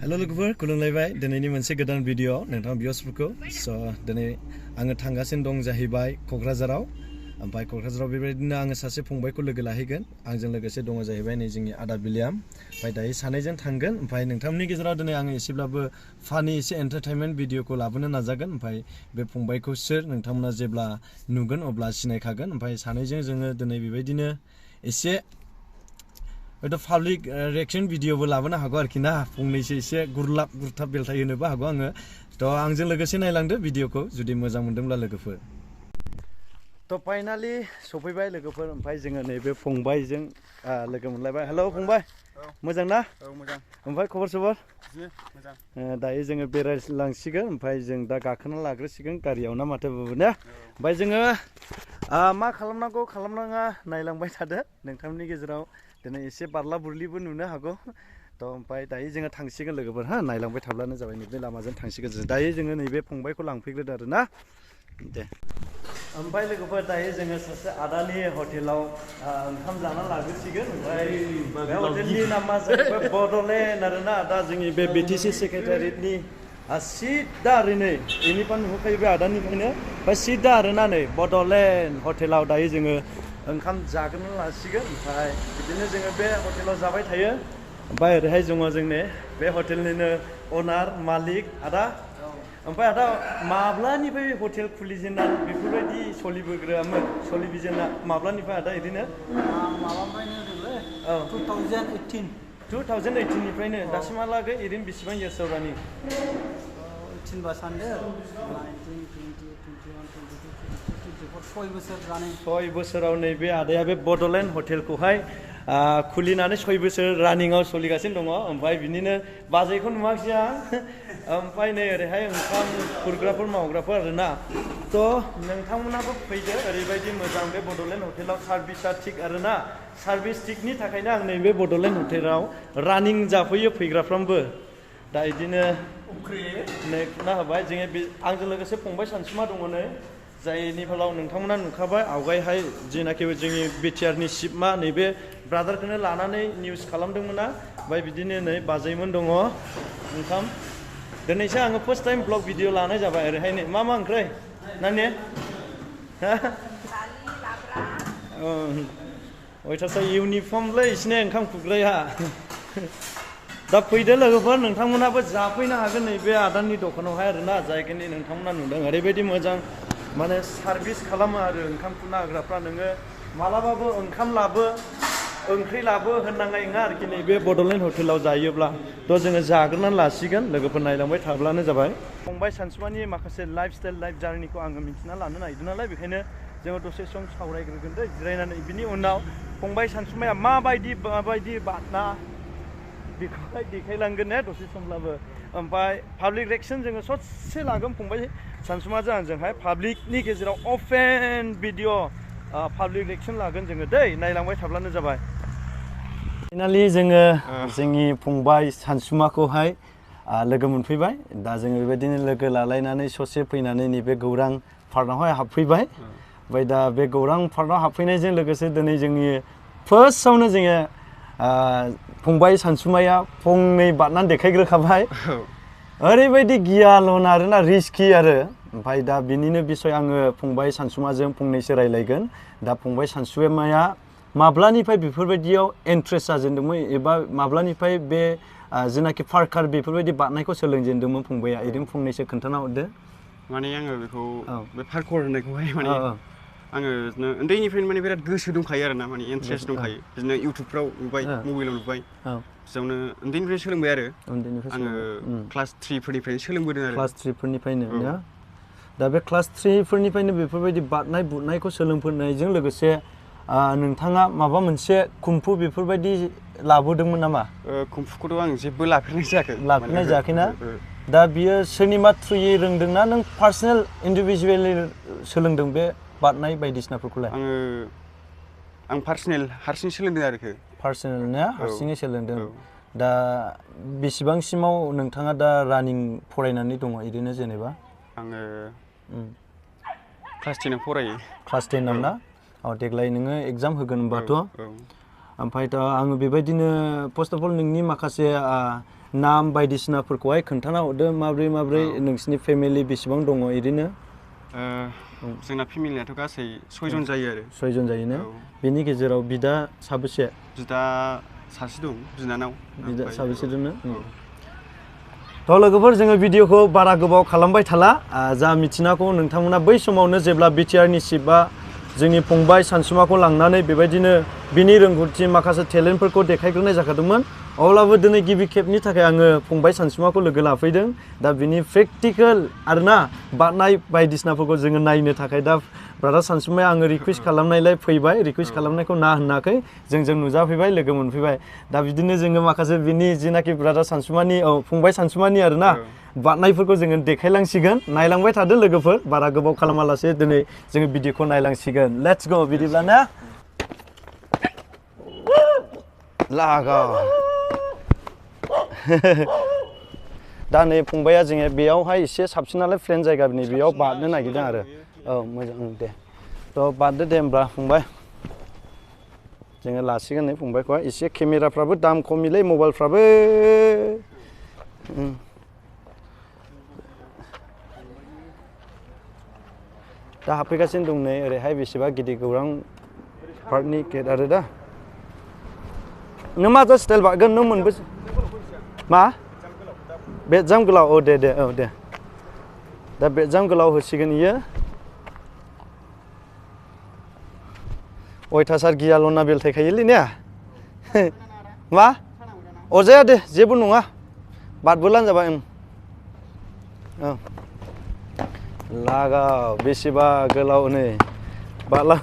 Hello logoफोर खुलुमलायबाय दिनैनि मोनसे गोदान भिडिअ नोंथां भिउअर्सफोरखौ दिनै आङो थांगासिनो दं जाहैबाय क'क्राझाराव ओमफ्राय क'क्राझाराव बेबायदिनो आङो सासे फंबायखौ लोगो लाहैगोन आंजों लोगोसे दङ जाहैबाय नै जोंनि आदा बिलियाम ओमफ्राय दायो सानैजों थांगोन ओमफ्राय नोंथांमोननि गेजेराव दिनै आङो एसेब्लाबो फानि एसे एन्टारटेनमेन्ट भिडिअखौ लाबोनो नाजागोन ओमफ्राय बे फंबायखौ सोर नोंथांमोना जेब्ला नुगोन अब्ला सिनायखागोन ओमफ्राय सानैजों जोङो दिनै बेबायदिनो एसे हयथ' पाब्लिक रिएक्शन भिडिअबो लाबोनो हागौ आरोखि ना फंनैसो एसे गुरलाब गुरथाब बेलथाय होनोबो हागौ आङो थ' आंजों लोगोसे नायलांदो भिडिअखौ जुदि मोजां मोनदोंब्ला लोगोफोर थ' फाइनालि सफैबाय लोगोफोर ओमफ्राय जोङो नैबे फंबायजों लोगो मोनलायबाय हेलौ फंबाय मोजां ना मोजां ओमफ्राय खबर सबर मोजां दायो जोङो बेरायलांसिगोन ओमफ्राय जों दा गाखोना लाग्रोसिगोन गारियाव ना माथो बुबुने ओमफ्राय जोङो मा खालामनांगौ खालामनाङा नायलांबाय थादो नोंथांमोननि गेजेराव दिनै एसे बारला बुरलिबो नुनो हागौ थ' ओमफ्राय दायो जोङो थांसिगोन लोगोफोर नायलांबाय थाब्लानो जाबाय नैबे लामाजों थांसिगोन जों दायो जोङो नैबे फंबायखौ लांफैग्रोदो आरो ना दे ओमफ्राय लोगोफोर दायो जोङो सासे आदानि हटेलाव ओंखाम जाना लाग्रोसिगोन ओमफ्राय बे हटेलनि नामा जाहैबाय बड'लेण्ड आरोना दा जोंनि बे बिटिसि सेक्रेटारियेटनि सिदा ओरै नै बेनिफ्राय नुहरखायो बे आदानिफ्रायनो ओमफ्राय सिदा आरोना नै बड'लेण्ड हटेलाव दायो जोङो ओंखाम जाग्रोना लासिगोन ओमफ्राय बिदिनो जोङो बे हटेलाव जाबाय थायो ओमफ्राय ओरैहाय दङ जोंनि बे हटेलनिनो अनार मालिक आदा ओमफ्राय आदा माब्लानिफ्राय हटेल खुलिजेनना बेफोरबायदि सोलिबोग्रामोन सोलिबोजेनना माब्लानिफ्राय आदा बिदिनो माबानिफ्रायनो 2018 निफ्रायनो दासिमहालागै ओरैनो बेसेबां इयार्सआव रानिं 18 बा सानदो 6 बोसोराव नैबे आदाया बे बड'लेण्ड हटेलखौहाय खुलिनानै 6 बोसोर रानिंआव सोलिगासिनो दङ ओमफ्राय बिनिनो बाजैखौ नुवाखै आं ओमफ्राय नै ओरैहाय ओंखाम खुरग्राफोर मावग्राफोर आरोना थ' नोंथांमोनाबो फैदो ओरैबायदि मोजां बे बड'लेण्ड हटेलाव सार्भिसा थिग आरोना सार्भिस थिगनि थाखायनो आं नैबे बड'लेण्ड हटेलाव रानिं जाफैयो फैग्राफ्रामबो दा बिदिनो नै खुना होबाय जोङो आंजों लोगोसे फंबाय सानसुमा दङ नै जायनि फलाव नोंथांमोना नुखाबाय आवगायहाय जेनाखि जोंनि बिटिआरनि सिपमा नैबे ब्रादारखौनो लानानै निउस खालामदोंमोन ना ओमफ्राय बिदिनो नै बाजैमोन दङ ओंखाम दिनैसो आङो फार्स्ट टाइम ब्लग भिडिअ लानाय जाबाय ओरैहाय नै मा ओंख्रै नानि अयथासार इउनिफर्मलै इसिने ओंखाम खुरग्राया दा फैदो लोगोफोर नोंथांमोनाबो जाफैनो हागोन नैबे आदानि दखानावहाय आरोना जायखिनि नोंथांमोना नुदों ओरैबायदि मोजां माने सार्भिस खालामो आरो ओंखाम खुरना होग्राफ्रा नोङो मालाबाबो ओंखाम लाबो ओंख्रि लाबो होननांनाय नङा आरोखि नैबे बड'लेण्ड हटेलाव जायोब्ला थ' जोङो जाग्रोनानै लासिगोन लोगोफोर नायलांबाय थाब्लानो जाबाय फंबाय सानसुमानि माखासे लाइफ स्टाइल लाइफ जार्निखौ आङो मिन्थिना लानो नागिरदों नालाय बेखायनो जोङो दसे सम सावरायग्रोगोन दै जिरायनानै बिनि उनाव फंबाय सानसुमाया माबायदि बातना बेखौहाय देखायलांगोन ने दसे समब्लाबो ओमफ्राय पाब्लिक रिएक्शन जोङो ससे लागोन फंबाय सानसुमाजों आंजोंहाय पाब्लिकनि गेजेराव अपेन भिडिअ पाब्लिक रिएक्शन लागोन जोङो दै नायलांबाय थाब्लानो जाबाय फाइनालि जोङो जोंनि फंबाय सानसुमाखौहाय लोगो मोनफैबाय दा जोङो बेबायदिनो लोगो लालायनानै ससे फैनानै नैबे गौरां पार्कआवहाय हाबफैबाय ओमफ्राय दा बे गौरां पार्कआव हाबफैनायजों लोगोसे दिनै जोंनि फार्स्टआवनो जोङो फंबाय सानसुमाया फंनै बारनानै देखायग्रोखाबाय ओरैबायदि गियालन आरोना रिस्कि आरो ओमफ्राय दा बिनिनो बिसय आङो फंबाय सानसुमाजों फंनैसो रायलायगोन दा फंबाय सानसुमाया माब्लानिफ्राय बेफोरबायदियाव इन्ट्रेस्ट जाजेनदोंमोन एबा माब्लानिफ्राय बे जेनाखि पार्कार बेफोरबायदि बारनायखौ सोलोंजेनदोंमोन फंबाया ओरैनो फंनैसो खोन्थाना हरदो माने आङो बेखौ बे पार्कर होननायखौहाय माने आङो उन्दैनिफ्रायनो माने बिराद गोसो दंखायो आरोना माने इन्ट्रेस्ट दंखायो बिदिनो इउटुबफ्राव नुबाय मबाइलाव नुबाय बिदियावनो उन्दैनिफ्रायनो सोलोंबाय आरो आङो क्लास 3 फोरनिफ्रायनो सोलोंबोदों आरो क्लास 3 फोरनिफ्रायनो ना दा बे क्लास 3 फोरनिफ्रायनो बेफोरबायदि बारनाय बुनायखौ सोलोंफोरनायजों लोगोसे नोंथाङा माबा मोनसे कुम्फु बेफोरबायदि लाबोदोंमोन नामा कुम्फुखौथ' आं जेबो लाफेरनाय जायाखैना दा बियो सोरनिबा थ्रुयै रोंदोंना नों पार्सनेल इन्डिभिजुवेलि सोलोंदों बे बारनाय बायदिसिनाफोरखौलाय आं पार्सनेल हारसिं सोलोंदों आरोखि पार्सनेल ना हारसिङै सोलोंदों दा बेसेबांसिमाव नोंथाङा दा रानिं फरायनानै दङ ओरैनो जेनेबा आङो क्लास 10 आव फरायो क्लास 10 आव ना देग्लाय नोङो एग्जाम होगोन होनबाथ' ओमफ्राय दा आङो बेबायदिनो फार्स्ट अफ अल नोंनि माखासे नाम बायदिसिनाफोरखौहाय खोन्थाना हरदो माब्रै नोंसिनि फेमिलि बेसेबां दङ ओरैनो जोंना फेमिलियाथ' गासै 6 जन जायो आरो 6 जन जायोना बेनि गेजेराव बिदा साबेसे बिदा सासे दं बिनानाव बिदा साबेसे दङ थ' लोगोफोर जोङो भिडिअखौ बारा गोबाव खालामबाय थाला जा मिथिनाखौ नोंथांमोना बै समावनो जेब्ला बिटिआरनि चिफआ जोंनि फंबाय सानसुमाखौ लांनानै बेबायदिनो बिनि रोंगौथि माखासे टेलेन्टफोरखौ देखायग्रोनाय जाखादोंमोन अब्लाबो दिनै गिबि खेबनि थाखाय आङो फंबाय सानसुमाखौ लोगो लाफैदों दा बिनि प्रेक्टिकेल आरोना बारनाय बायदिसिनाफोरखौ जोङो नायनो थाखाय दा ब्रादार सानसुमाया आङो रिकुवेस्ट खालामनायलाय फैबाय रिकुवेस्ट खालामनायखौ ना होनाखै जों नुजाफैबाय लोगो मोनफैबाय दा बिदिनो जोङो माखासे बिनि जिनाखि ब्रादार सानसुमानि फंबाय सानसुमानि आरोना बारनायफोरखौ जोङो देखायलांसिगोन नायलांबाय थादो लोगोफोर बारा गोबाव खालामालासे दिनै जोङो भिडिअखौ नायलांसिगोन लेट्स गो बिदिब्ला ना लागा दा नै फंबाया जोङो बेयावहाय एसे साबसिन नालाय प्लेन जायगानि बेयाव बारनो नागिरदों आरो औ मोजां दे थ' बारदो दे होमब्ला फंबाय जोङो लासिगोन नै फंबायखौहाय एसे केमेराफ्राबो दाम खमिलै मबाइलफ्राबो दा हाबफैगासिनो दं नै ओरैहाय बेसेबा गिदिर गौरां पार्कनि गेट आरो दा नों मा स्टाइल बारगोन नों मोनबेसे मा बेदजाम गोलाव औ दे दा बेदजाम गोलाव होसिगोन इयो अयथासार गियाल'ना बेलथायखायोलै ने मा अरजाया दे जेबो नङा बारबोलानो जाबाय लागाव बेसेबा गोलाव नै बारला